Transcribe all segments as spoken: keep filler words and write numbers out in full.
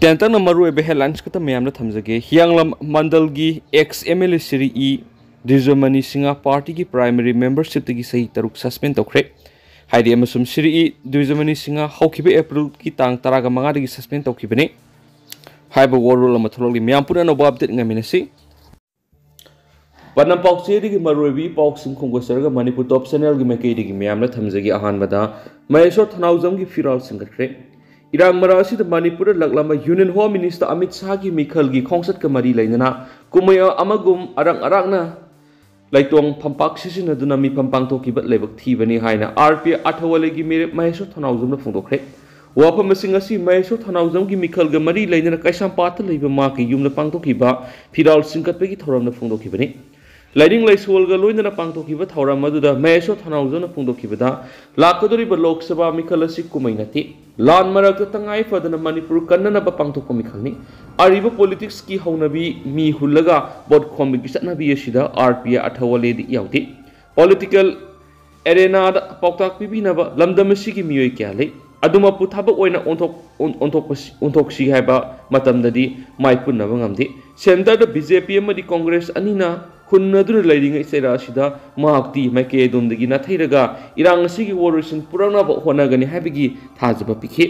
ꯇꯦꯟꯇꯛꯅ ꯃꯔꯨꯑꯣꯏꯕ headlines ꯈꯛꯇ ꯃꯌꯥꯝꯗ ꯊꯝꯖꯒꯦ꯫ ꯍꯤꯌꯥꯡꯂꯝ ꯃꯟꯗꯜꯒꯤ ex M L A Shri ꯏ ꯗ꯭ꯋꯤꯖꯃꯅꯤ ꯁꯤꯡꯍ party ꯒꯤ primary membership ꯇꯒꯤ ꯆꯍꯤ ꯇꯔꯨꯛ suspend ꯇꯧꯈ꯭ꯔꯦ꯫ ꯍꯥꯏꯗꯤ ꯑꯃꯁꯨꯡ ꯁꯤꯔꯤ ꯏ ꯗ꯭ꯋꯤꯖꯃꯅꯤ ꯁꯤꯡꯍ ꯍꯧꯈꯤꯕ April ꯒꯤ ꯇꯥꯡ ꯇꯔꯥꯃꯉꯥꯗꯒꯤ suspend ꯇꯧꯈꯤꯕꯅꯤ꯫ ꯍꯥꯏꯕ ꯋꯥꯔꯣꯜ ꯑꯃ ꯊꯣꯛꯂꯛꯂꯤ꯫ ꯃꯌꯥꯝ ꯄꯨꯟꯅ ꯑꯅꯧꯕ update ꯉꯥꯏꯃꯤꯟꯅꯁꯤ꯫ ꯄꯥꯎꯆꯦꯗꯒꯤ ꯃꯔꯨꯑꯣꯏꯕ ꯏ ꯄꯥꯎꯁꯤꯡ ꯈꯣꯝꯒꯠꯆꯔꯒ ꯃꯅꯤꯄꯨꯔ Top Channel ꯒꯤ ꯃꯥꯏꯀꯩꯗꯒꯤ ꯃꯌꯥꯝꯅ ꯊꯝꯖꯒꯦ꯫ ꯑꯍꯥꯟꯕꯗ ꯃꯍꯦꯁ꯭ꯋꯔ ꯊꯧꯅꯥꯎꯖꯝꯒꯤ ꯐꯤꯔꯥꯜ ꯁꯤꯡꯒꯠꯈ꯭ꯔꯦ꯫ ꯏꯔꯥꯡ ꯃꯔꯛ ꯑꯁꯤꯗ ꯃꯅꯤꯄꯨꯔꯗ ꯂꯥꯛꯂꯝꯕ Union Home Minister ꯑꯃꯤꯠ ꯁꯥꯍꯒꯤ ꯃꯤꯈꯜꯒꯤ ꯈꯣꯡꯆꯠꯀ ꯃꯔꯤ ꯂꯩꯅꯅ ꯀꯨꯝꯍꯩ ꯑꯃꯒꯨꯝ ꯑꯔꯥꯛ ꯑꯔꯥꯛꯅ ꯂꯩꯇꯣꯡ ꯐꯝꯄꯥꯛ ꯁꯤꯖꯤꯟꯅꯗꯨꯅ ꯃꯤꯐꯝ ꯄꯥꯡꯊꯣꯛꯈꯤꯕ ꯂꯥꯏꯕꯛ ꯊꯤꯕꯅꯤ ꯍꯥꯏꯅ ꯑꯥꯔ ꯄꯤ ꯑꯥꯏ ꯑꯊꯥꯋꯥꯂꯦꯒꯤ ꯃꯤꯔꯦꯞ ꯃꯍꯦꯁ꯭ꯋꯔ ꯊꯧꯅꯥꯎꯖꯝꯅ ꯐꯣꯡꯗꯣꯛꯈ꯭ꯔꯦ꯫ ꯋꯥꯐꯝꯁꯤꯡ ꯑꯁꯤ ꯃꯍꯦꯁ꯭ꯋꯔ ꯊꯧꯅꯥꯎꯖꯝꯒꯤ ꯃꯤꯈꯜꯒ ꯃꯔꯤ ꯂꯩꯅꯅ ꯀꯩꯁꯥꯝꯄꯥꯠꯇ ꯂꯩꯕ ꯃꯍꯥꯛꯀꯤ ꯌꯨꯝꯗ ꯄꯥꯡꯊꯣꯛꯈꯤꯕ ꯐꯤꯔꯥꯜ ꯁꯤꯡꯀꯠꯄꯒꯤ ꯊꯧꯔꯝꯗ ꯐꯣꯡꯗꯣꯛꯈꯤꯕꯅꯤ꯫ ꯂꯥꯏꯅꯤꯡ ꯂꯥꯏꯁꯣꯜꯒ ꯂꯣꯏꯅꯅ ꯄꯥꯡꯊꯣꯛꯈꯤꯕ ꯊꯧꯔꯝ ꯑꯗꯨꯗ ꯃꯍꯦꯁ꯭ꯋꯔ ꯊꯧꯅꯥꯎꯖꯝꯅ ꯐꯣꯡꯗꯣꯛꯈꯤꯕꯗ, ꯂꯥꯛꯀꯗꯧꯔꯤꯕ ꯂꯣꯛ ꯁꯚꯥ ꯃꯤꯈꯜ ꯑꯁꯤ ꯀꯨꯝꯍꯩ ꯅꯠꯇꯦ꯫ ꯂꯥꯟ ꯃꯔꯛꯇ ꯇꯉꯥꯏ ꯐꯗꯅ ꯃꯅꯤꯄꯨꯔ ꯀꯟꯅꯅꯕ ꯄꯥꯡꯊꯣꯛꯄ ꯃꯤꯈꯜꯅꯤ꯫ ꯑꯔꯤꯕ politics ꯀꯤ ꯍꯧꯅꯕꯤ ꯃꯤ ꯍꯨꯜꯂꯒ vote ꯈꯣꯝꯕꯒꯤ ꯆꯠꯅꯕꯤ ꯑꯁꯤꯗ ꯑꯥꯔ ꯄꯤ ꯑꯥꯏ ꯑꯊꯥꯋꯥꯂꯦꯗꯤ ꯌꯥꯎꯗꯦ꯫ Political arena ꯗ ꯄꯥꯎꯇꯥꯛ ꯄꯤꯕꯤꯅꯕ ꯂꯝꯗꯝ ꯑꯁꯤꯒꯤ ꯃꯤꯑꯣꯏ ꯀꯌꯥ ꯂꯩ꯫ ꯑꯗꯨꯃꯛꯄꯨ ꯊꯕꯛ ꯑꯣꯏꯅ ꯑꯣꯟꯊꯣꯛ-, ꯑꯣꯟ-, ꯑꯣꯟꯊꯣꯛꯄꯁꯤ-, ꯑꯣꯟꯊꯣꯛꯁꯤ ꯍꯥꯏꯕ ꯃꯇꯝꯗꯗꯤ ꯃꯥꯏ ꯄꯨꯟꯅꯕ ꯉꯝꯗꯦ꯫ Centre ꯗ ꯕꯤ ꯖꯦ ꯄꯤ ꯑꯃꯗꯤ ꯀꯣꯡꯒ꯭ꯔꯦꯁ ꯑꯅꯤꯅ ꯍꯨꯟꯅꯗꯨꯅ ꯂꯩꯔꯤꯉꯩ ꯆꯩꯔꯥ ꯑꯁꯤꯗ ꯃꯍꯥꯛꯇꯤ ꯃꯥꯏꯀꯩ ꯑꯗꯣꯝꯗꯒꯤ ꯅꯥꯊꯩꯔꯒ ꯏꯔꯥꯡ ꯑꯁꯤꯒꯤ ꯋꯥꯔꯣꯏꯁꯤꯟ ꯄꯨꯔꯛꯅꯕ ꯍꯣꯠꯅꯒꯅꯤ ꯍꯥꯏꯕꯒꯤ ꯊꯥꯖꯕ ꯄꯤꯈꯤ꯫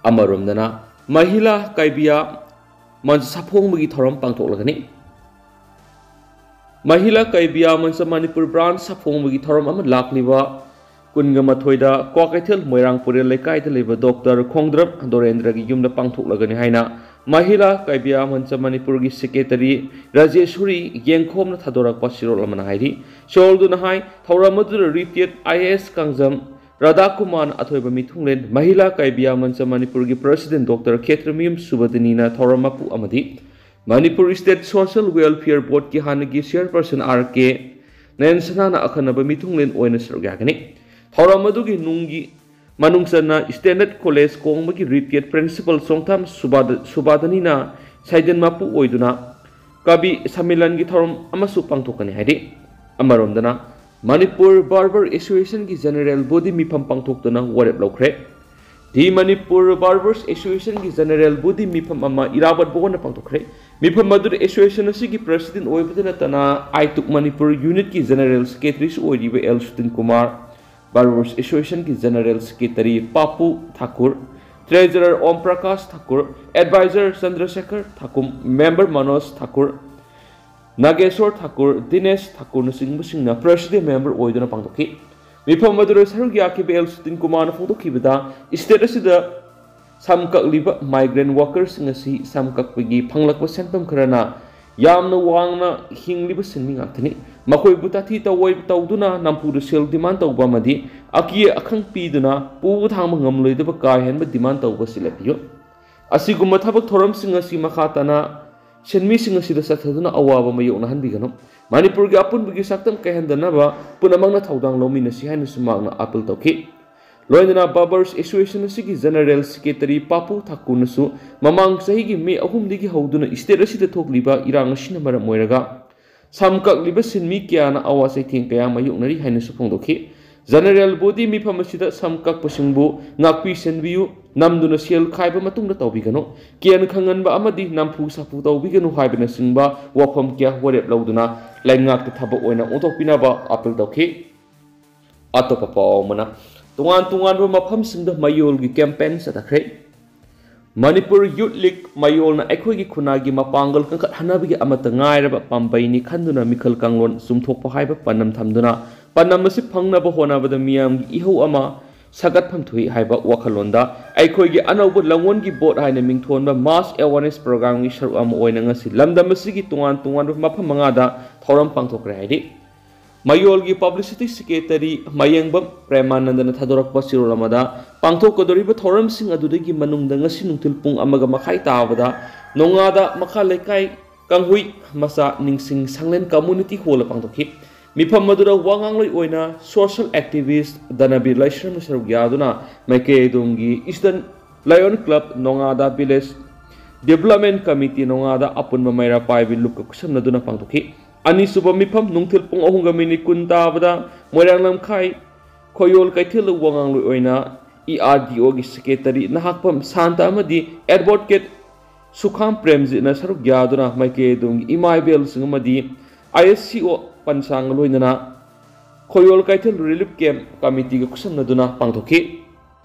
ꯑꯃꯔꯣꯝꯗꯅ ꯃꯍꯤꯂꯥ ꯀꯥꯏꯕꯤꯌꯥ ꯃꯟꯆ ꯁꯥꯐꯣꯡꯕꯒꯤ ꯊꯧꯔꯝ ꯄꯥꯡꯊꯣꯛꯂꯒꯅꯤ꯫ ꯃꯍꯤꯂꯥ ꯀꯥꯏꯕꯤꯌꯥ ꯃꯟꯆ ꯃꯅꯤꯄꯨꯔ branch ꯁꯥꯐꯣꯡꯕꯒꯤ ꯊꯧꯔꯝ ꯑꯃ ꯂꯥꯛꯂꯤꯕ ꯀꯨꯟꯒ ꯃꯥꯊꯣꯏꯗ ꯀ꯭ꯋꯥꯀꯩꯊꯦꯜ ꯃꯣꯏꯔꯥꯡ ꯄꯨꯔꯦꯜ ꯂꯩꯀꯥꯏꯗ ꯂꯩꯕ ꯗꯣꯛꯇꯔ ꯈꯣꯡꯗ꯭ꯔꯞ ꯗꯣꯔꯦꯟꯗ꯭ꯔꯒꯤ ꯌꯨꯝꯗ ꯄꯥꯡꯊꯣꯛꯂꯒꯅꯤ ꯍꯥꯏꯅ ꯃꯍꯤꯂꯥ ꯀꯥꯏꯕꯤꯌꯥ ꯃꯟꯆ ꯃꯅꯤꯄꯨꯔꯒꯤ secretary ꯔꯥꯖꯦꯁ꯭ꯋꯔꯤ ꯌꯦꯡꯈꯣꯝꯅ ꯊꯥꯗꯣꯔꯛꯄ ꯆꯦꯔꯣꯜ ꯑꯃꯅ ꯍꯥꯏꯔꯤ꯫ ꯆꯦꯔꯣꯜꯗꯨꯅ ꯍꯥꯏ, ꯊꯧꯔꯝ ꯑꯗꯨꯗ retired I A S Kangjam ꯔꯥꯙꯥꯀꯨꯃꯥꯔꯅ ꯑꯊꯣꯏꯕ ꯃꯤꯊꯨꯡꯂꯦꯟ, ꯃꯍꯤꯂꯥ ꯀꯥꯏꯕꯤꯌꯥ ꯃꯟꯆ ꯃꯅꯤꯄꯨꯔꯒꯤ president ꯗꯣꯛꯇꯔ ꯈꯦꯇ꯭ꯔꯃꯌꯨꯝ ꯁꯨꯕꯗꯤꯅꯤꯅ ꯊꯧꯔꯝ ꯃꯄꯨ ꯑꯃꯗꯤ Manipur State Social Welfare Board ꯀꯤ ꯍꯥꯟꯅꯒꯤ chairperson ꯑꯥꯔ ꯀꯦ ꯅꯌꯟꯁꯅꯥꯅ ꯑꯈꯟꯅꯕ ꯃꯤꯊꯨꯡꯂꯦꯟ ꯑꯣꯏꯅ ꯁꯔꯨꯛ ꯌꯥꯒꯅꯤ꯫ ꯊꯧꯔꯝ ꯑꯗꯨꯒꯤ ꯅꯨꯡꯒꯤ ꯃꯅꯨꯡ ꯆꯟꯅ Standard College ꯀꯣꯡꯕꯒꯤ retired principal ꯆꯣꯡꯊꯥꯝ ꯁꯨꯕꯥꯗ-, ꯁꯨꯕꯥꯗꯅꯤꯅ ꯁꯩꯗꯦꯟ ꯃꯄꯨ ꯑꯣꯏꯗꯨꯅ ꯀꯕꯤ ꯁꯝꯃꯦꯂꯟꯒꯤ ꯊꯧꯔꯝ ꯑꯃꯁꯨ ꯄꯥꯡꯊꯣꯛꯀꯅꯤ ꯍꯥꯏꯔꯤ꯫ ꯑꯃꯔꯣꯝꯗꯅ ꯃꯅꯤꯄꯨꯔ Barber Association ꯒꯤ general body ꯃꯤꯐꯝ ꯄꯥꯡꯊꯣꯛꯇꯨꯅ ꯋꯥꯔꯦꯞ ꯂꯧꯈ꯭ꯔꯦ꯫ The Manipur Barbers Association ꯒꯤ General Body ꯃꯤꯐꯝ ꯑꯃ ꯏꯔꯥꯕꯠ ꯚꯋꯟꯗ ꯄꯥꯡꯊꯣꯛꯈ꯭ꯔꯦ꯫ ꯃꯤꯐꯝ ꯑꯗꯨꯗ association ꯑꯁꯤꯒꯤ president ꯑꯣꯏꯕꯗ ꯅꯠꯇꯅ ꯑꯥꯏꯇꯨꯛ ꯃꯅꯤꯄꯨꯔ unit ꯀꯤ General Secretary ꯁꯨ ꯑꯣꯏꯔꯤꯕ ꯑꯦꯜ ꯁꯨꯇꯤꯟ ꯀꯨꯃꯥꯔ, Barbers Association ꯒꯤ General Secretary ꯄꯥꯄꯨ ꯊꯥꯀꯨꯔ, Treasurer ꯑꯣꯝ ꯄ꯭ꯔꯀꯥꯁ ꯊꯥꯀꯨꯔ, Advisor ꯆꯟꯗ꯭ꯔꯁꯦꯈꯔ ꯊꯥꯀꯨꯝ, member ꯃꯅꯣꯖ ꯊꯥꯀꯨꯔ, ꯅꯥꯒꯦꯁꯣꯔ ꯊꯥꯀꯨꯔ, ꯗꯤꯅꯦꯁ ꯊꯥꯀꯨꯔꯅꯆꯤꯡꯕꯁꯤꯡꯅ president member ꯑꯣꯏꯗꯨꯅ ꯄꯥꯡꯊꯣꯛꯈꯤ꯫ ꯃꯤꯐꯝ ꯑꯗꯨꯗ ꯁꯔꯨꯛ ꯌꯥꯈꯤꯕ ꯑꯦꯜ ꯁꯨꯇꯤꯟ ꯀꯨꯃꯥꯔꯅ ꯐꯣꯡꯗꯣꯛꯈꯤꯕꯗ, state ꯑꯁꯤꯗ ꯁꯝ ꯀꯛꯂꯤꯕ migrant worker ꯁꯤꯡ ꯑꯁꯤ ꯁꯝ ꯀꯛꯄꯒꯤ ꯐꯪꯂꯛꯄ ꯁꯦꯟꯐꯝ ꯈꯔꯅ ꯌꯥꯝꯅ ꯋꯥꯡꯅ ꯍꯤꯡꯂꯤꯕ ꯁꯤꯟꯃꯤ ꯉꯥꯛꯇꯅꯤ꯫ ꯃꯈꯣꯏꯕꯨ ꯇꯥꯊꯤ ꯇꯧꯑꯣꯏ ꯇꯧꯗꯨꯅ ꯅꯝꯐꯨꯗ ꯁꯦꯜ demand ꯇꯧꯕ ꯑꯃꯗꯤ ꯑꯀꯤ ꯑꯈꯪ ꯄꯤꯗꯨꯅ ꯄꯨꯕ ꯊꯥꯡꯕ ꯉꯝꯂꯣꯏꯗꯕ ꯀꯥ ꯍꯦꯟꯕ demand ꯇꯧꯕ ꯑꯁꯤ ꯂꯦꯞꯄꯤꯌꯨ꯫ ꯑꯁꯤꯒꯨꯝꯕ ꯊꯕꯛ ꯊꯧꯔꯝꯁꯤꯡ ꯑꯁꯤ ꯃꯈꯥ ꯇꯥꯅ ꯁꯤꯟꯃꯤꯁꯤꯡ ꯑꯁꯤꯗ ꯆꯠꯊꯗꯨꯅ ꯑꯋꯥꯕ ꯃꯥꯌꯣꯛꯅꯍꯟꯕꯤꯒꯅꯨ꯫ ꯃꯅꯤꯄꯨꯔꯒꯤ ꯑꯄꯨꯟꯕꯒꯤ ꯁꯛꯇꯝ ꯀꯥꯏꯍꯟꯗꯅꯕ ꯄꯨꯝꯅꯃꯛꯅ ꯊꯧꯗꯥꯡ ꯂꯧꯃꯤꯟꯅꯁꯤ ꯍꯥꯏꯅꯁꯨ ꯃꯍꯥꯛꯅ appeal ꯇꯧꯈꯤ꯫ ꯂꯣꯏꯅꯅ Barbers Association ꯑꯁꯤꯒꯤ General Secretary ꯄꯥꯄꯨ ꯊꯥꯀꯨꯔꯅꯁꯨ ꯃꯃꯥꯡ ꯆꯍꯤꯒꯤ ꯃꯦ ꯑꯍꯨꯝꯗꯒꯤ ꯍꯧꯗꯨꯅ state ꯑꯁꯤꯗ ꯊꯣꯛꯂꯤꯕ ꯏꯔꯥꯡ ꯑꯁꯤꯅ ꯃꯔꯝ ꯑꯣꯏꯔꯒ ꯁꯝ ꯀꯛꯂꯤꯕ ꯁꯤꯟꯃꯤ ꯀꯌꯥꯅ ꯑꯋꯥ ꯆꯩꯊꯦꯡ ꯀꯌꯥ ꯃꯥꯌꯣꯛꯅꯔꯤ ꯍꯥꯏꯅꯁꯨ ꯐꯣꯡꯗꯣꯛꯈꯤ꯫ General Body ꯃꯤꯐꯝ ꯑꯁꯤꯗ ꯁꯝ ꯀꯛꯄꯁꯤꯡꯕꯨ ꯉꯥꯛꯄꯤ ꯁꯦꯟꯕꯤꯌꯨ, ꯅꯝꯗꯨꯅ ꯁꯦꯜ ꯈꯥꯏꯕ ꯃꯇꯨꯡꯗ ꯇꯧꯕꯤꯒꯅꯨ, ꯀꯤꯍꯟ ꯈꯪꯍꯟꯕ ꯑꯃꯗꯤ ꯅꯝꯐꯨ ꯁꯥꯐꯨ ꯇꯧꯕꯤꯒꯅꯨ ꯍꯥꯏꯕꯅꯆꯤꯡꯕ ꯋꯥꯐꯝ ꯀꯌꯥ ꯋꯥꯔꯦꯞ ꯂꯧꯗꯨꯅ ꯂꯩꯉꯥꯛꯇ ꯊꯕꯛ ꯑꯣꯏꯅ ꯑꯣꯟꯊꯣꯛꯄꯤꯅꯕ appeal ꯇꯧꯈꯤ꯫ ꯑꯇꯣꯞꯄ ꯄꯥꯎ ꯑꯃꯅ, ꯇꯣꯉꯥꯟ ꯇꯣꯉꯥꯟꯕ ꯃꯐꯝꯁꯤꯡꯗ ꯃꯌꯣꯜꯒꯤ campaign ꯆꯠꯊꯈ꯭ꯔꯦ꯫ ꯃꯅꯤꯄꯨꯔ Youth League ꯃꯌꯣꯜꯅ ꯑꯩꯈꯣꯏꯒꯤ ꯈꯨꯟꯅꯥꯏꯒꯤ ꯃꯄꯥꯡꯒꯜ ꯀꯟꯈꯠꯍꯟꯅꯕꯒꯤ ꯑꯃꯠꯇ ꯉꯥꯏꯔꯕ ꯄꯥꯝꯕꯩꯅꯤ ꯈꯟꯗꯨꯅ ꯃꯤꯈꯜ ꯀꯥꯡꯂꯣꯟ ꯆꯨꯝꯊꯣꯛꯄ ꯍꯥꯏꯕ ꯄꯥꯟꯗꯝ ꯊꯝꯗꯨꯅ ꯄꯥꯟꯗꯝ ꯑꯁꯤ ꯐꯪꯅꯕ ꯍꯣꯠꯅꯕꯗ ꯃꯤꯌꯥꯝꯒꯤ ꯏꯍꯧ ꯑꯃ ꯁꯥꯒꯠꯐꯝ ꯊꯣꯛꯏ ꯍꯥꯏꯕ ꯋꯥꯈꯜꯂꯣꯟꯗ ꯑꯩꯈꯣꯏꯒꯤ ꯑꯅꯧꯕ ꯂꯥꯡꯑꯣꯟꯒꯤ ꯚꯣꯠ ꯍꯥꯏꯅ ꯃꯤꯡꯊꯣꯟꯕ mass awareness program ꯒꯤ ꯁꯔꯨꯛ ꯑꯃ ꯑꯣꯏꯅ ꯉꯁꯤ ꯂꯝꯗꯝ ꯑꯁꯤꯒꯤ ꯇꯣꯉꯥꯟ ꯇꯣꯉꯥꯟꯕ ꯃꯐꯝ ꯃꯉꯥꯗ ꯊꯧꯔꯝ ꯄꯥꯡꯊꯣꯛꯈ꯭ꯔꯦ ꯍꯥꯏꯔꯤ꯫ ꯃꯌꯣꯜꯒꯤ publicity secretary ꯃꯌꯦꯡꯕꯝ ꯄ꯭ꯔꯦꯃꯥꯅꯟꯗꯅ ꯊꯥꯗꯣꯔꯛꯄ ꯆꯦꯔꯣꯜ ꯑꯃꯗ, ꯄꯥꯡꯊꯣꯛꯀꯗꯧꯔꯤꯕ ꯊꯧꯔꯝꯁꯤꯡ ꯑꯗꯨꯗꯒꯤ ꯃꯅꯨꯡꯗ ꯉꯁꯤ ꯅꯨꯡꯊꯤꯜ ꯄꯨꯡ ꯑꯃꯒ ꯃꯈꯥꯏ ꯇꯥꯕꯗ ꯅꯣꯉꯥꯗ ꯃꯈꯥ ꯂꯩꯀꯥꯏ ꯀꯥꯡꯍꯨꯏ ꯃꯆꯥ ꯅꯤꯡꯁꯤꯡ ꯁꯪꯂꯦꯟ community hall ꯗ ꯄꯥꯡꯊꯣꯛꯈꯤ꯫ ꯃꯤꯐꯝ ꯑꯗꯨꯗ ꯋꯥ ꯉꯥꯡꯂꯣꯏ ꯑꯣꯏꯅ social activist ꯗꯅꯕꯤꯔ ꯂꯥꯏꯁ꯭ꯔꯝꯅ ꯁꯔꯨꯛ ꯌꯥꯗꯨꯅ ꯃꯥꯏꯀꯩ ꯑꯗꯣꯝꯒꯤ Eastern Lion Club ꯅꯣꯉꯥꯗ Village Development Committee ꯅꯣꯉꯥꯗ ꯑꯄꯨꯟꯕ ꯃꯩꯔꯥ ꯄꯥꯏꯕꯤ ꯂꯨꯞꯀ ꯈꯨꯠꯁꯝꯅꯗꯨꯅ ꯄꯥꯡꯊꯣꯛꯈꯤ꯫ ꯑꯅꯤꯁꯨꯕ ꯃꯤꯐꯝ ꯅꯨꯡꯊꯤꯜ ꯄꯨꯡ ꯑꯍꯨꯝꯒ ꯃꯤꯅꯤꯠ ꯀꯨꯟ ꯇꯥꯕꯗ ꯃꯣꯏꯔꯥꯡ ꯂꯝꯈꯥꯏ ꯈꯣꯌꯣꯜ ꯀꯩꯊꯦꯜꯗ ꯋꯥ ꯉꯥꯡꯂꯣꯏ ꯑꯣꯏꯅ ꯏ ꯑꯥꯔ ꯗꯤ ꯑꯣꯒꯤ ꯁꯦꯀ꯭ꯔꯦꯇꯔꯤ ꯅꯍꯥꯛꯄꯝ ꯁꯥꯟꯇ ꯑꯃꯗꯤ ꯑꯦꯗꯚꯣꯀꯦꯠ ꯁꯨꯈꯥꯝ ꯄ꯭ꯔꯦꯝꯖꯤꯠꯅ ꯁꯔꯨꯛ ꯌꯥꯗꯨꯅ ꯃꯥꯏꯀꯩ ꯑꯗꯣꯝꯒꯤ ꯏꯃꯥ ꯏꯕꯦꯜꯁꯤꯡ ꯑꯃꯗꯤ ꯑꯥꯏ ꯑꯦꯁ ꯁꯤ ꯑꯣ ꯄꯟꯁꯥꯡꯒ ꯂꯣꯏꯅꯅ ꯈꯣꯌꯣꯜ ꯀꯩꯊꯦꯜ ꯔꯤꯂꯤꯐ ꯀꯦꯝꯞ ꯀꯃꯤꯇꯤꯒ ꯈꯨꯠꯁꯝꯅꯗꯨꯅ ꯄꯥꯡꯊꯣꯛꯈꯤ꯫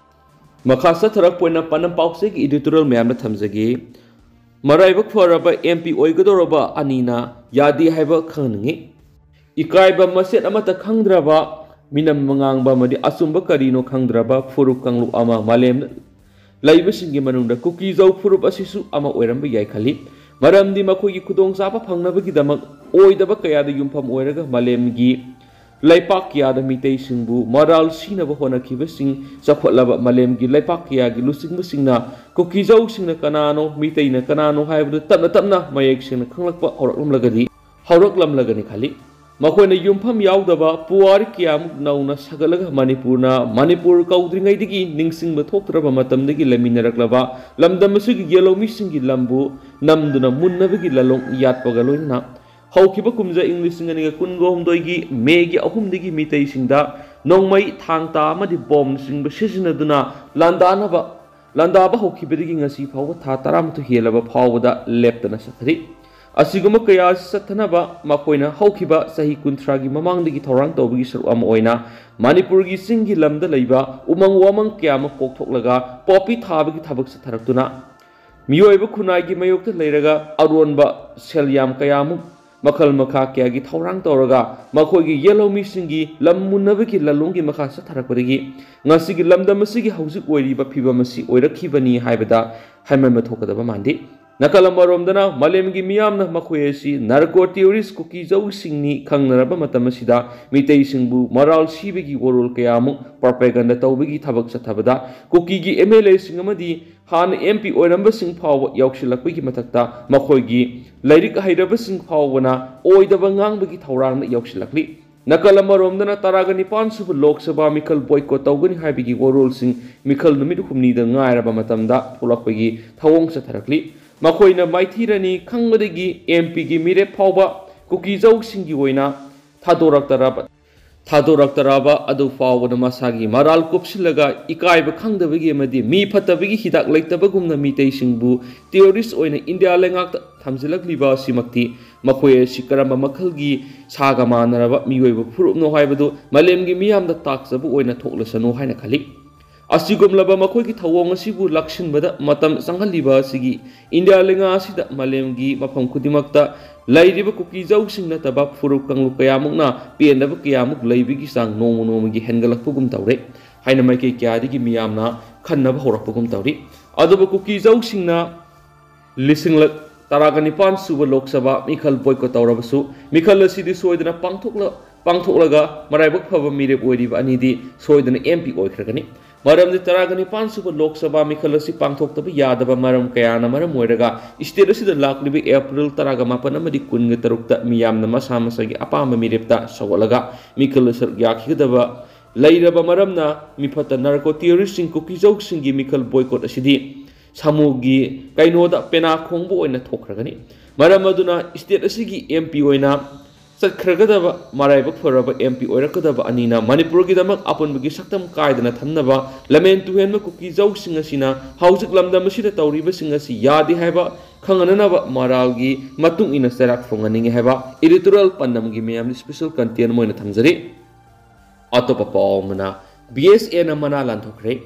ꯃꯈꯥ ꯆꯠꯊꯔꯛꯄ ꯑꯣꯏꯅ ꯄꯥꯟꯗꯝ ꯄꯥꯎꯆꯦꯒꯤ ꯏꯗꯤꯇꯣꯔꯤꯌꯦꯜ ꯃꯌꯥꯝꯗ ꯊꯝꯖꯒꯦ꯫ ꯃꯔꯥꯏꯕꯛ ꯐꯔꯕ ꯑꯦꯝ ꯄꯤ ꯑꯣꯏꯒꯗꯧꯔꯕ ꯑꯅꯤꯅ ꯌꯥꯗꯦ ꯍꯥꯏꯕ ꯈꯪꯍꯟꯅꯤꯡꯏ꯫ ꯏꯀꯥꯏꯕ ꯃꯁꯦꯠ ꯑꯃꯠꯇ ꯈꯪꯗ꯭ꯔꯕ, ꯃꯤꯅꯝ ꯉꯥꯡꯕ ꯑꯃꯗꯤ ꯑꯆꯨꯝꯕ ꯀꯔꯤꯅꯣ ꯈꯪꯗ꯭ꯔꯕ ꯐꯨꯔꯨꯞ ꯀꯥꯡꯂꯨꯞ ꯑꯃ ꯃꯥꯂꯦꯝꯗ ꯂꯩꯕꯁꯤꯡꯒꯤ ꯃꯅꯨꯡꯗ ꯀꯨꯀꯤꯖꯧ ꯐꯨꯔꯨꯞ ꯑꯁꯤꯁꯨ ꯑꯃ ꯑꯣꯏꯔꯝꯕ ꯌꯥꯏ ꯈꯜꯂꯤ꯫ ꯃꯔꯝꯗꯤ ꯃꯈꯣꯏꯒꯤ ꯈꯨꯗꯣꯡꯆꯥꯕ ꯐꯪꯅꯕꯒꯤꯗꯃꯛ ꯑꯣꯏꯗꯕ ꯀꯌꯥꯗ ꯌꯨꯝꯐꯝ ꯑꯣꯏꯔꯒ ꯃꯥꯂꯦꯝꯒꯤ ꯂꯩꯄꯥꯛ ꯀꯌꯥꯗ ꯃꯤꯇꯩꯁꯤꯡꯕꯨ ꯃꯔꯥꯜ ꯁꯤꯅꯕ ꯍꯣꯠꯅꯈꯤꯕꯁꯤꯡ, ꯆꯥꯎꯈꯠꯂꯕ ꯃꯥꯂꯦꯝꯒꯤ ꯂꯩꯄꯥꯛ ꯀꯌꯥꯒꯤ ꯂꯨꯆꯤꯡꯕꯁꯤꯡꯅ ꯀꯨꯀꯤꯖꯧꯁꯤꯡꯅ ꯀꯅꯥꯅꯣ, ꯃꯤꯇꯩꯅ ꯀꯅꯥꯅꯣ ꯍꯥꯏꯕꯗꯨ ꯇꯞꯅ ꯇꯞꯅ ꯃꯌꯦꯛ ꯁꯦꯡꯅ ꯈꯪꯂꯛꯄ ꯍꯧꯔꯛꯂꯝꯂꯒꯗꯤ, ꯍꯧꯔꯛꯂꯝꯂꯒꯅꯤ ꯈꯜꯂꯤ꯫ ꯃꯈꯣꯏꯅ ꯌꯨꯝꯐꯝ ꯌꯥꯎꯗꯕ ꯄꯨꯋꯥꯔꯤ ꯀꯌꯥꯃꯨꯛ ꯅꯧꯅ ꯁꯥꯒꯠꯂꯒ ꯃꯅꯤꯄꯨꯔꯅ ꯃꯅꯤꯄꯨꯔ ꯀꯧꯗ꯭ꯔꯤꯉꯩꯗꯒꯤ ꯅꯤꯡꯁꯤꯡꯕ ꯊꯣꯛꯇ꯭ꯔꯕ ꯃꯇꯝꯗꯒꯤ ꯂꯩꯃꯤꯟꯅꯔꯛꯂꯕ ꯂꯝꯗꯝ ꯑꯁꯤꯒꯤ ꯌꯦꯜꯍꯧꯃꯤꯁꯤꯡꯒꯤ ꯂꯝꯕꯨ ꯅꯝꯗꯨꯅ ꯃꯨꯟꯅꯕꯒꯤ ꯂꯂꯣꯡ ꯌꯥꯠꯄꯒ ꯂꯣꯏꯅꯅ ꯍꯧꯈꯤꯕ ꯀꯨꯝꯖꯥ ꯏꯪ ꯂꯤꯁꯤꯡ ꯑꯅꯤꯒ ꯀꯨꯟꯒ ꯍꯨꯝꯗꯣꯏꯒꯤ ꯃꯦꯒꯤ ꯑꯍꯨꯝꯗꯒꯤ ꯃꯤꯇꯩꯁꯤꯡꯗ ꯅꯣꯡꯃꯩ, ꯊꯥꯡ ꯇꯥ ꯑꯃꯗꯤ ꯕꯣꯝꯅꯆꯤꯡꯕ ꯁꯤꯖꯤꯟꯅꯗꯨꯅ ꯂꯥꯟꯗꯥꯅꯕ, ꯂꯥꯟꯗꯥꯕ ꯍꯧꯈꯤꯕꯗꯒꯤ ꯉꯁꯤ ꯐꯥꯎꯕ ꯊꯥ ꯇꯔꯥꯃꯥꯊꯣꯏ ꯍꯦꯜꯂꯕ ꯐꯥꯎꯕꯗ ꯂꯦꯞꯇꯅ ꯆꯠꯊꯔꯤ꯫ ꯑꯁꯤꯒꯨꯝꯕ ꯀꯌꯥ ꯑꯁꯤ ꯆꯠꯊꯅꯕ ꯃꯈꯣꯏꯅ ꯍꯧꯈꯤꯕ ꯆꯍꯤ ꯀꯨꯟꯊ꯭ꯔꯥꯒꯤ ꯃꯃꯥꯡꯗꯒꯤ ꯊꯧꯔꯥꯡ ꯇꯧꯕꯒꯤ ꯁꯔꯨꯛ ꯑꯃ ꯑꯣꯏꯅ ꯃꯅꯤꯄꯨꯔꯒꯤ ꯆꯤꯡꯒꯤ ꯂꯝꯗ ꯂꯩꯕ ꯎꯃꯪ ꯋꯥꯃꯪ ꯀꯌꯥ ꯑꯃ ꯀꯣꯛꯊꯣꯛꯂꯒ ꯄꯣꯄꯤ ꯊꯥꯕꯒꯤ ꯊꯕꯛ ꯆꯠꯊꯔꯛꯇꯨꯅ ꯃꯤꯑꯣꯏꯕ ꯈꯨꯟꯅꯥꯏꯒꯤ ꯃꯥꯌꯣꯛꯇ ꯂꯩꯔꯒ ꯑꯔꯣꯟꯕ ꯁꯦꯜ ꯌꯥꯝ ꯀꯌꯥꯃꯨꯛ ꯃꯈꯜ ꯃꯈꯥ ꯀꯌꯥꯒꯤ ꯊꯧꯔꯥꯡ ꯇꯧꯔꯒ ꯃꯈꯣꯏꯒꯤ ꯌꯦꯜꯍꯧꯃꯤꯁꯤꯡꯒꯤ ꯂꯝ ꯃꯨꯟꯅꯕꯒꯤ ꯂꯂꯣꯡꯒꯤ ꯃꯈꯥ ꯆꯠꯊꯔꯛꯄꯗꯒꯤ ꯉꯁꯤꯒꯤ ꯂꯝꯗꯝ ꯑꯁꯤꯒꯤ ꯍꯧꯖꯤꯛ ꯑꯣꯏꯔꯤꯕ ꯐꯤꯕꯝ ꯑꯁꯤ ꯑꯣꯏꯔꯛꯈꯤꯕꯅꯤ ꯍꯥꯏꯕꯗ ꯍꯥꯏꯃꯟꯕ ꯊꯣꯛꯀꯗꯕ ꯃꯥꯟꯗꯦ꯫ ꯅꯥꯀꯜ ꯑꯃꯔꯣꯝꯗꯅ ꯃꯥꯂꯦꯝꯒꯤ ꯃꯤꯌꯥꯝꯅ ꯃꯈꯣꯏ ꯑꯁꯤ ꯅꯥꯔꯀꯣ ꯇꯦꯔꯣꯔꯤꯁ ꯀꯨꯀꯤꯖꯧꯁꯤꯡꯅꯤ ꯈꯪꯅꯔꯕ ꯃꯇꯝ ꯑꯁꯤꯗ ꯃꯤꯇꯩꯁꯤꯡꯕꯨ ꯃꯔꯥꯜ ꯁꯤꯕꯒꯤ ꯋꯥꯔꯣꯜ ꯀꯌꯥ ꯑꯃꯨꯛ ꯄ꯭ꯔꯣꯄꯦꯒꯟꯗꯥ ꯇꯧꯕꯒꯤ ꯊꯕꯛ ꯆꯠꯊꯕꯗ ꯀꯨꯀꯤꯒꯤ ꯑꯦꯝ ꯑꯦꯜ ꯑꯦꯁꯤꯡ ꯑꯃꯗꯤ ꯍꯥꯟꯅ ꯑꯦꯝ ꯄꯤ ꯑꯣꯏꯔꯝꯕꯁꯤꯡ ꯐꯥꯎꯕ ꯌꯥꯎꯁꯤꯜꯂꯛꯄꯒꯤ ꯃꯊꯛꯇ ꯃꯈꯣꯏꯒꯤ ꯂꯥꯏꯔꯤꯛ ꯍꯩꯔꯕꯁꯤꯡ ꯐꯥꯎꯕꯅ ꯑꯣꯏꯗꯕ ꯉꯥꯡꯕꯒꯤ ꯊꯧꯔꯥꯡꯗ ꯌꯥꯎꯁꯤꯜꯂꯛꯂꯤ꯫ ꯅꯥꯀꯜ ꯑꯃꯔꯣꯝꯗꯅ ꯇꯔꯥꯒ ꯅꯤꯄꯥꯟ ꯁꯨꯕ ꯂꯣꯛ ꯁꯚꯥ ꯃꯤꯈꯜ ꯕꯣꯏꯀꯣꯠ ꯇꯧꯒꯅꯤ ꯍꯥꯏꯕꯒꯤ ꯋꯥꯔꯣꯜꯁꯤꯡ ꯃꯤꯈꯜ ꯅꯨꯃꯤꯠ ꯍꯨꯝꯅꯤꯗ ꯉꯥꯏꯔꯕ ꯃꯇꯝꯗ ꯊꯣꯛꯂꯛꯄꯒꯤ ꯊꯧꯑꯣꯡ ꯆꯠꯊꯔꯛꯂꯤ꯫ ꯃꯈꯣꯏꯅ ꯃꯥꯏꯊꯤꯔꯅꯤ ꯈꯪꯕꯗꯒꯤ ꯑꯦꯝ ꯄꯤꯒꯤ ꯃꯤꯔꯦꯞ ꯐꯥꯎꯕ ꯀꯨꯀꯤꯖꯧꯁꯤꯡꯒꯤ ꯑꯣꯏꯅ ꯊꯥꯗꯣꯔꯛꯇꯔꯕ ꯊꯥꯗꯣꯔꯛꯇ꯭ꯔꯕ ꯑꯗꯨ ꯐꯥꯎꯕꯗ ꯃꯁꯥꯒꯤ ꯃꯔꯥꯜ ꯀꯨꯞꯁꯤꯜꯂꯒ ꯏꯀꯥꯏꯕ ꯈꯪꯗꯕꯒꯤ ꯑꯃꯗꯤ ꯃꯤ ꯐꯠꯇꯕꯒꯤ ꯍꯤꯗꯥꯛ ꯂꯩꯇꯕꯒꯨꯝꯅ ꯃꯤꯇꯩꯁꯤꯡꯕꯨ terrorist ꯑꯣꯏꯅ ꯏꯟꯗꯤꯌꯥ ꯂꯩꯉꯥꯛꯇ ꯊꯝꯖꯤꯜꯂꯛꯂꯤꯕ ꯑꯁꯤꯃꯛꯇꯤ ꯃꯈꯣꯏ ꯑꯁꯤ ꯀꯔꯝꯕ ꯃꯈꯜꯒꯤ ꯁꯥꯒ ꯃꯥꯟꯅꯔꯕ ꯃꯤꯑꯣꯏꯕ ꯐꯨꯔꯨꯞꯅꯣ ꯍꯥꯏꯕꯗꯨ ꯃꯥꯂꯦꯝꯒꯤ ꯃꯤꯌꯥꯝꯗ ꯇꯥꯛꯆꯕ ꯑꯣꯏꯅ ꯊꯣꯛꯂꯁꯅꯨ ꯍꯥꯏꯅ ꯈꯜꯂꯤ꯫ ꯑꯁꯤꯒꯨꯝꯂꯕ ꯃꯈꯣꯏꯒꯤ ꯊꯧꯑꯣꯡ ꯑꯁꯤꯕꯨ ꯂꯥꯛꯁꯤꯟꯕꯗ ꯃꯇꯝ ꯆꯪꯍꯜꯂꯤꯕ ꯑꯁꯤꯒꯤ ꯏꯟꯗꯤꯌꯥ ꯂꯩꯉꯥꯛ ꯑꯁꯤꯗ ꯃꯥꯂꯦꯝꯒꯤ ꯃꯐꯝ ꯈꯨꯗꯤꯡꯃꯛꯇ ꯂꯩꯔꯤꯕ ꯀꯨꯀꯤꯖꯧꯁꯤꯡ ꯅꯠꯇꯕ ꯐꯨꯔꯨꯞ ꯀꯥꯡꯂꯨꯞ ꯀꯌꯥꯃꯨꯛꯅ ꯄꯦꯟꯗꯕ ꯀꯌꯥꯃꯨꯛ ꯂꯩꯕꯒꯤ ꯆꯥꯡ ꯅꯣꯡꯃ ꯅꯣꯡꯃꯒꯤ ꯍꯦꯟꯒꯠꯂꯛꯄꯒꯨꯝ ꯇꯧꯔꯦ ꯍꯥꯏꯅ ꯃꯥꯏꯀꯩ ꯀꯌꯥꯗꯒꯤ ꯃꯤꯌꯥꯝꯅ ꯈꯟꯅꯕ ꯍꯧꯔꯛꯄꯒꯨꯝ ꯇꯧꯔꯤ꯫ ꯑꯗꯨꯕꯨ ꯀꯨꯀꯤꯖꯧꯁꯤꯡꯅ ꯂꯤꯁꯤꯡ ꯂꯛ ꯇꯔꯥꯒ ꯅꯤꯄꯥꯟ ꯁꯨꯕ ꯂꯣꯛ ꯁꯚꯥ ꯃꯤꯈꯜ boycott ꯇꯧꯔꯕꯁꯨ, ꯃꯤꯈꯜ ꯑꯁꯤꯗꯤ ꯁꯣꯏꯗꯅ ꯄꯥꯡꯊꯣꯛꯂ-, ꯄꯥꯡꯊꯣꯛꯂꯒ ꯃꯔꯥꯏꯕꯛ ꯐꯕ ꯃꯤꯔꯦꯞ ꯑꯣꯏꯔꯤꯕ ꯑꯅꯤꯗꯤ ꯁꯣꯏꯗꯅ M P ꯑꯣꯏꯈ꯭ꯔꯒꯅꯤ꯫ ꯃꯔꯝꯗꯤ ꯇꯔꯥꯒ ꯅꯤꯄꯥꯟ ꯁꯨꯕ ꯂꯣꯛ ꯁꯚꯥ ꯃꯤꯈꯜ ꯑꯁꯤ ꯄꯥꯡꯊꯣꯛꯇꯕ ꯌꯥꯗꯕ ꯃꯔꯝ ꯀꯌꯥꯅ ꯃꯔꯝ ꯑꯣꯏꯔꯒ state ꯑꯁꯤꯗ ꯂꯥꯛꯂꯤꯕ April ꯇꯔꯥꯒ ꯃꯥꯄꯟ ꯑꯃꯗꯤ ꯀꯨꯟꯒ ꯇꯔꯨꯛꯇ ꯃꯤꯌꯥꯝꯅ ꯃꯁꯥ ꯃꯁꯥꯒꯤ ꯑꯄꯥꯝꯕ ꯃꯤꯔꯦꯞꯇ ꯁꯧꯒꯠꯂꯒ ꯃꯤꯈꯜꯗ ꯁꯔꯨꯛ ꯌꯥꯈꯤꯒꯗꯕ ꯂꯩꯔꯕ ꯃꯔꯝꯅ ꯃꯤꯐꯠꯇ narco terroristꯁꯤꯡ ꯀꯨꯀꯤꯖꯧꯁꯤꯡꯒꯤ ꯃꯤꯈꯜ boycott ꯑꯁꯤꯗꯤ ꯁꯥꯃꯨꯒꯤ ꯀꯩꯅꯣꯗ ꯄꯦꯅꯥ ꯈꯣꯡꯕ ꯑꯣꯏꯅ ꯊꯣꯛꯈ꯭ꯔꯒꯅꯤ꯫ ꯃꯔꯝ ꯑꯗꯨꯅ state ꯑꯁꯤꯒꯤ M P ꯑꯣꯏꯅ ꯆꯠꯈ꯭ꯔꯒꯗꯕ ꯃꯔꯥꯏꯕꯛ ꯐꯔꯕ M P ꯑꯣꯏꯔꯛꯀꯗꯕ ꯑꯅꯤꯅ ꯃꯅꯤꯄꯨꯔꯒꯤꯗꯃꯛ ꯑꯄꯨꯟꯕꯒꯤ ꯁꯛꯇꯝ ꯀꯥꯏꯗꯅ ꯊꯝꯅꯕ ꯂꯝꯍꯦꯟ ꯇꯨꯍꯦꯟꯕ ꯀꯨꯀꯤꯖꯧꯁꯤꯡ ꯑꯁꯤꯅ ꯍꯧꯖꯤꯛ ꯂꯝꯗꯝ ꯑꯁꯤꯗ ꯇꯧꯔꯤꯕꯁꯤꯡ ꯑꯁꯤ ꯌꯥꯗꯦ ꯍꯥꯏꯕ ꯈꯪꯍꯟꯅꯅꯕ ꯃꯔꯥꯜꯒꯤ ꯃꯇꯨꯡ ꯏꯟꯅ ꯆꯩꯔꯥꯛ ꯐꯣꯡꯍꯟꯅꯤꯡꯉꯤ ꯍꯥꯏꯕ editorial ꯄꯟꯗꯝꯒꯤ ꯃꯌꯥꯝꯗꯤ special content ꯑꯣꯏꯅ ꯊꯝꯖꯔꯤ꯫ ꯑꯇꯣꯞꯄ ꯄꯥꯎ ꯑꯃꯅ, B S A ꯅ ꯃꯅꯥ ꯂꯥꯟꯊꯣꯛꯈ꯭ꯔꯦ꯫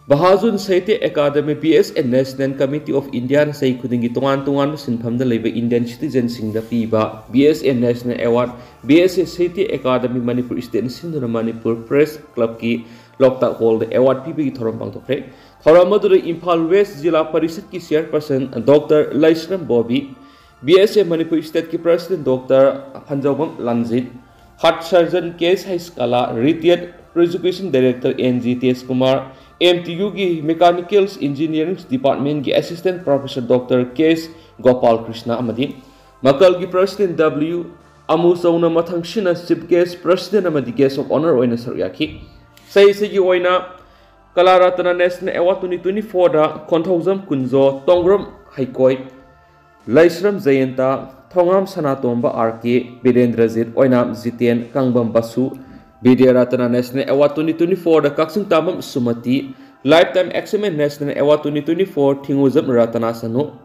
ꯕꯍꯥꯖꯨꯟ ꯁꯥꯍꯤꯇ꯭ꯌ academy, B S A National Committee of India ꯅ ꯆꯍꯤ ꯈꯨꯗꯤꯡꯒꯤ ꯇꯣꯉꯥꯟ ꯇꯣꯉꯥꯟꯕ ꯁꯤꯟꯐꯝꯗ ꯂꯩꯕ Indian citizenꯁꯤꯡꯗ ꯄꯤꯕ B S A National Award, B S A Sahitya Academy Manipur State ꯅ ꯁꯤꯟꯗꯨꯅ ꯃꯅꯤꯄꯨꯔ Press Clubꯀꯤ ꯂꯣꯛꯇꯥꯛ Hallꯗ award ꯄꯤꯕꯒꯤ ꯊꯧꯔꯝ ꯄꯥꯡꯊꯣꯛꯈ꯭ꯔꯦ꯫ ꯊꯧꯔꯝ ꯑꯗꯨꯗ Imphal West zila ꯄꯔꯤꯁꯠꯀꯤ chairperson Doctor ꯂꯩꯁ꯭ꯔꯝ Bobby, B S A Manipur Stateꯀꯤ President Doctor ꯐꯟꯖꯧꯕꯝ ꯂꯟꯖꯤꯠ, heart surgeon K S ꯍꯩꯁꯀꯥꯂꯥ, retired Education Director N G ꯇꯦꯖꯀꯨꯃꯥꯔ, M T Uꯒꯤ Mechanicals Engineering Departmentꯀꯤ Assistant Professor Doctor K S Gopal Krishna ꯑꯃꯗꯤ ꯃꯀꯜꯒꯤ President W ꯑꯃꯨꯆꯧꯅ ꯃꯊꯪꯁꯤꯅ Chief Guest, President ꯑꯃꯗꯤ Guest of Honour ꯑꯣꯏꯅ ꯁꯔꯨꯛ ꯌꯥꯈꯤ꯫ ꯆꯍꯤꯁꯤꯒꯤ ꯑꯣꯏꯅ Kala Ratna National Award twenty twenty fourꯗ Khonthoujam Kunjo, Tongbram Heikoi, Leishram Jayanta, Thongam Sanatomba R K, Birendrajit Oinam Jiten, Kangbam Basu, ꯕꯤꯗ꯭ꯌꯥꯔꯇꯅꯥ National Award twenty twenty-four ꯗ Kakching Tambam Sumati, Lifetime Achievement National Award twenty twenty-four Thingujam Ratna Sanu,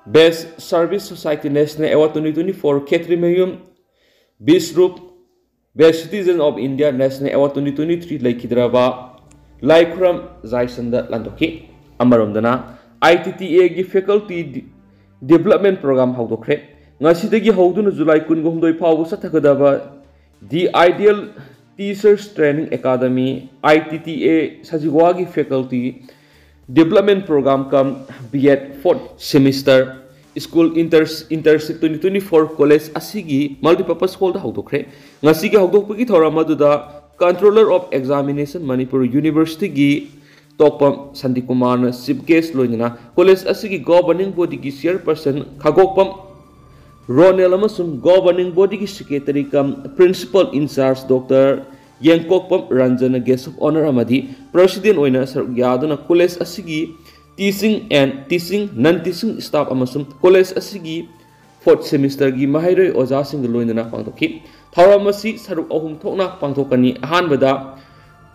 Best Service Society National Award twenty twenty-four Khetrimayum Biswarup, Best Citizen of India National Award twenty twenty-three ꯂꯩꯈꯤꯗ꯭ꯔꯕ ꯂꯥꯏꯈꯨꯔꯝ ꯖꯥꯏꯁꯟꯗ ꯂꯥꯟꯊꯣꯛꯈꯤ꯫ ꯑꯃꯔꯣꯝꯗꯅ, I T T ꯑꯦꯒꯤ Faculty Development Program ꯍꯧꯗꯣꯛꯈ꯭ꯔꯦ꯫ ꯉꯁꯤꯗꯒꯤ ꯍꯧꯗꯨꯅ July ꯀꯨꯟꯒ ꯍꯨꯝꯗꯣꯏ ꯐꯥꯎꯕ ꯆꯠꯊꯒꯗꯕ The Ideal Teachers Training Academy, I T T A ꯁꯖꯤꯋꯥꯒꯤ Faculty Development Program cum B Ed fourth Semester School Inter-, Internship twenty twenty-four College ꯑꯁꯤꯒꯤ Multipurpose Hall ꯗ ꯍꯧꯗꯣꯛꯈ꯭ꯔꯦ꯫ ꯉꯁꯤꯒꯤ ꯍꯧꯗꯣꯛꯄꯒꯤ ꯊꯧꯔꯝ ꯑꯗꯨꯗ Controller of Examination Manipur University ꯒꯤ ꯇꯣꯛꯄꯝ ꯁꯥꯟꯇꯤꯀꯨꯃꯥꯔꯅ Chief Guest ꯂꯣꯏꯅꯅ college ꯑꯁꯤꯒꯤ Governing Body ꯒꯤ Chairperson ꯈꯥꯒꯣꯛꯄꯝ Ronel ꯑꯃꯁꯨꯡ Governing Body ꯒꯤ Secretary cum Principal in Charge Doctor ꯌꯦꯡꯀꯣꯛꯄꯝ ꯔꯟꯖꯟꯅ Guest of Honour ꯑꯃꯗꯤ President ꯑꯣꯏꯅ ꯁꯔꯨꯛ ꯌꯥꯗꯨꯅ college ꯑꯁꯤꯒꯤ Teaching and Teaching, Non Teaching Staff ꯑꯃꯁꯨꯡ college ꯑꯁꯤꯒꯤ fourth Semester ꯒꯤ ꯃꯍꯩꯔꯣꯏ ꯑꯣꯖꯥꯁꯤꯡꯒ ꯂꯣꯏꯅꯅ ꯄꯥꯡꯊꯣꯛꯈꯤ꯫ ꯊꯧꯔꯝ ꯑꯁꯤ ꯁꯔꯨꯛ ꯑꯍꯨꯝ ꯊꯣꯛꯅ ꯄꯥꯡꯊꯣꯛꯀꯅꯤ꯫ ꯑꯍꯥꯟꯕꯗ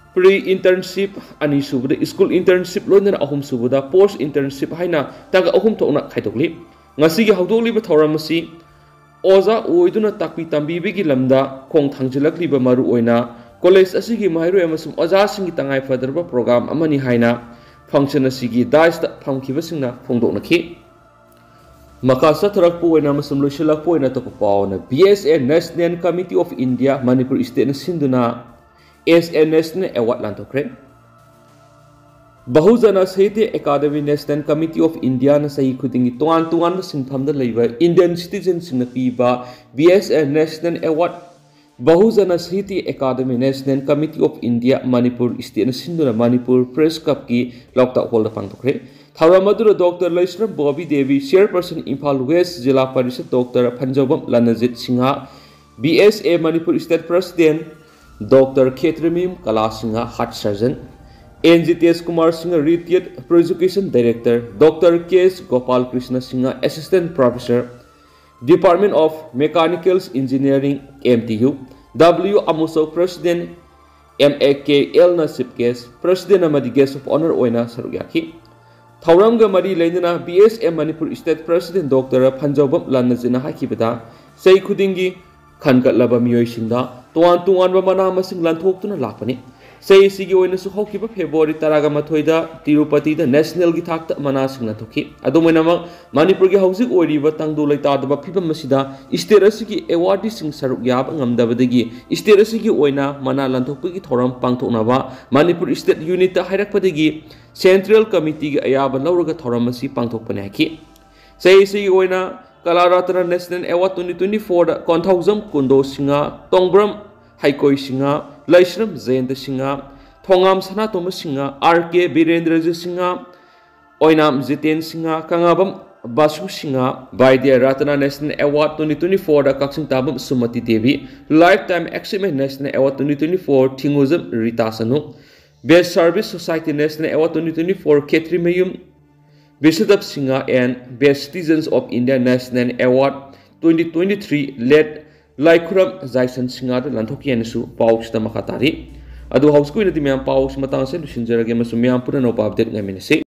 Pre Internship, ꯑꯅꯤꯁꯨꯕꯗ School Internship, ꯂꯣꯏꯅꯅ ꯑꯍꯨꯝꯁꯨꯕꯗ Post Internship ꯍꯥꯏꯅ ꯇꯥꯡꯀꯛ ꯑꯍꯨꯝ ꯊꯣꯛꯅ ꯈꯥꯏꯗꯣꯛꯂꯤ꯫ ꯉꯁꯤꯒꯤ ꯍꯧꯗꯣꯛꯂꯤꯕ ꯊꯧꯔꯝ ꯑꯁꯤ ꯑꯣꯖꯥ ꯑꯣꯏꯗꯨꯅ ꯇꯥꯛꯄꯤ ꯇꯝꯕꯤꯕꯒꯤ ꯂꯝꯗ ꯈꯣꯡ ꯊꯥꯡꯖꯤꯜꯂꯛꯂꯤꯕ ꯃꯔꯨꯑꯣꯏꯅ college ꯑꯁꯤꯒꯤ ꯃꯍꯩꯔꯣꯏ ꯑꯃꯁꯨꯡ ꯑꯣꯖꯥꯁꯤꯡꯒꯤ ꯇꯉꯥꯏꯐꯗ꯭ꯔꯕ program ꯑꯃꯅꯤ ꯍꯥꯏꯅ function ꯑꯁꯤꯒꯤ dais ꯇ ꯐꯝꯈꯤꯕꯁꯤꯡꯅ ꯐꯣꯡꯗꯣꯛꯅꯈꯤ꯫ ꯃꯈꯥ ꯆꯠꯊꯔꯛꯄ ꯑꯣꯏꯅ ꯑꯃꯁꯨꯡ ꯂꯣꯏꯁꯤꯜꯂꯛꯄ ꯑꯣꯏꯅ ꯑꯇꯣꯞꯄ ꯄꯥꯎ ꯑꯣꯏꯅ B S A National Committee of India Manipur state ꯅ ꯁꯤꯟꯗꯨꯅ S A National Award ꯂꯥꯟꯊꯣꯛꯈ꯭ꯔꯦ꯫ Bahujan Sahitya academy National Committee of India ꯅ ꯆꯍꯤ ꯈꯨꯗꯤꯡꯒꯤ ꯇꯣꯉꯥꯟ ꯇꯣꯉꯥꯟꯕ ꯁꯤꯟꯐꯝꯗ ꯂꯩꯕ Indian citizen ꯁꯤꯡꯅ ꯄꯤꯕ B S A National Award Bahujan Sahitya academy National Committee of India Manipur state ꯅ ꯁꯤꯟꯗꯨꯅ ꯃꯅꯤꯄꯨꯔ Press Club ꯀꯤ ꯂꯣꯛꯇꯥꯛ hall ꯗ ꯄꯥꯡꯊꯣꯛꯈ꯭ꯔꯦ꯫ ꯊꯧꯔꯝ ꯑꯗꯨꯗ Doctor ꯂꯩꯁ꯭ꯔꯝ Bobby Devi, Chairperson Imphal West zila parishad, Doctor ꯐꯟꯖꯧꯕꯝ ꯂꯟꯅꯖꯤꯠ Singh, B S A Manipur state president Doctor ꯈꯦꯇ꯭ꯔꯤꯃꯌꯨꯝ ꯀꯂꯥ Singh, heart surgeon, N G ꯇꯦꯖ Kumar Singh, retired pro-education director, Doctor K S Gopal Krishna Singh, assistant professor, Department of Mechanical Engineering, M T U, W Amuso, President, M A K L ꯅ Chief Guest, President ꯑꯃꯗꯤ Guest of Honour ꯑꯣꯏꯅ ꯁꯔꯨꯛ ꯌꯥꯈꯤ꯫ ꯊꯧꯔꯝꯒ ꯃꯔꯤ ꯂꯩꯅꯅ B S M Manipur State President Doctor ꯐꯟꯖꯧꯕꯝ ꯂꯟꯅꯖꯤꯠꯅ ꯍꯥꯏꯈꯤꯕꯗ, ꯆꯍꯤ ꯈꯨꯗꯤꯡꯒꯤ ꯈꯟꯒꯠꯂꯕ ꯃꯤꯑꯣꯏꯁꯤꯡꯗ ꯇꯣꯉꯥꯟ ꯇꯣꯉꯥꯟꯕ ꯃꯅꯥ ꯃꯁꯤꯡ ꯂꯟꯊꯣꯛꯇꯨꯅ ꯂꯥꯛꯄꯅꯤ꯫ ꯆꯍꯤ ꯑꯁꯤꯒꯤ ꯑꯣꯏꯅꯁꯨ ꯍꯧꯈꯤꯕ February ꯇꯔꯥꯒ ꯃꯥꯊꯣꯏꯗ ꯇꯤꯔꯨꯄꯇꯤꯗ National ꯒꯤ ꯊꯥꯛꯇ ꯃꯅꯥꯁꯤꯡ ꯂꯟꯊꯣꯛꯈꯤ꯫ ꯑꯗꯨꯝ ꯑꯣꯏꯅꯃꯛ, ꯃꯅꯤꯄꯨꯔꯒꯤ ꯍꯧꯖꯤꯛ ꯑꯣꯏꯔꯤꯕ ꯇꯪꯗꯨ ꯂꯩꯇꯥꯗꯕ ꯐꯤꯕꯝ ꯑꯁꯤꯗ state ꯑꯁꯤꯒꯤ awardee ꯁꯤꯡ ꯁꯔꯨꯛ ꯌꯥꯕ ꯉꯝꯗꯕꯗꯒꯤ state ꯑꯁꯤꯒꯤ ꯑꯣꯏꯅ ꯃꯅꯥ ꯂꯟꯊꯣꯛꯄꯒꯤ ꯊꯧꯔꯝ ꯄꯥꯡꯊꯣꯛꯅꯕ Manipur State Unit ꯇ ꯍꯥꯏꯔꯛꯄꯗꯒꯤ Central Committee ꯒꯤ ꯑꯌꯥꯕ ꯂꯧꯔꯒ ꯊꯧꯔꯝ ꯑꯁꯤ ꯄꯥꯡꯊꯣꯛꯄꯅꯤ ꯍꯥꯏꯈꯤ꯫ ꯆꯍꯤ ꯑꯁꯤꯒꯤ ꯑꯣꯏꯅ Kala Ratna National Award twenty twenty-four ꯗ ꯀꯣꯟꯊꯧꯖꯝ ꯀꯨꯟꯗꯣ ꯁꯤꯡꯍ, ꯇꯣꯡꯕ꯭ꯔꯝ ꯍꯩꯀꯣꯏ ꯁꯤꯡꯍ, ꯂꯩꯁ꯭ꯔꯝ ꯖꯌꯟꯇ ꯁꯤꯡꯍ, ꯊꯣꯉꯥꯝ ꯁꯅꯥꯇꯣꯝꯕ ꯁꯤꯡꯍ, R K ꯕꯤꯔꯦꯟꯗ꯭ꯔꯖꯤꯠ ꯁꯤꯡꯍ, ꯑꯣꯏꯅꯥꯝ Jiten Singh, ꯀꯪꯂꯥꯕꯝ ꯕꯥꯁꯨ Singh, Vaidya Ratna National Award twenty twenty-four ꯗ ꯀꯛꯆꯤꯡ ꯇꯥꯕꯝ ꯁꯨꯃꯇꯤ Devi, Lifetime Achievement National Award twenty twenty-four ꯊꯤꯡꯉꯨꯖꯝ Rita ꯁꯅꯨ, Best Service Society National Award twenty twenty-four Khetrimayum ꯕꯤꯁꯗꯞ Singh and Best Citizens of India National Award twenty twenty-three late ꯂꯥꯏꯈꯨꯔꯝ ꯖꯥꯏꯁꯟ ꯁꯤꯡꯍꯗ ꯂꯟꯊꯣꯛꯈꯤ ꯍꯥꯏꯅꯁꯨ ꯄꯥꯎꯁꯤꯗ ꯃꯈꯥ ꯇꯥꯔꯤ꯫ ꯑꯗꯨ ꯍꯧꯖꯤꯛꯀꯤ ꯑꯣꯏꯅꯗꯤ ꯃꯌꯥꯝ ꯄꯥꯎꯁꯤ ꯃꯇꯥꯡ ꯑꯁꯤꯗ ꯂꯣꯏꯁꯤꯟꯖꯔꯒꯦ ꯑꯃꯁꯨꯡ ꯃꯌꯥꯝ ꯄꯨꯟꯅ ꯑꯅꯧꯕ update ꯉꯥꯏꯃꯤꯟꯅꯁꯤ꯫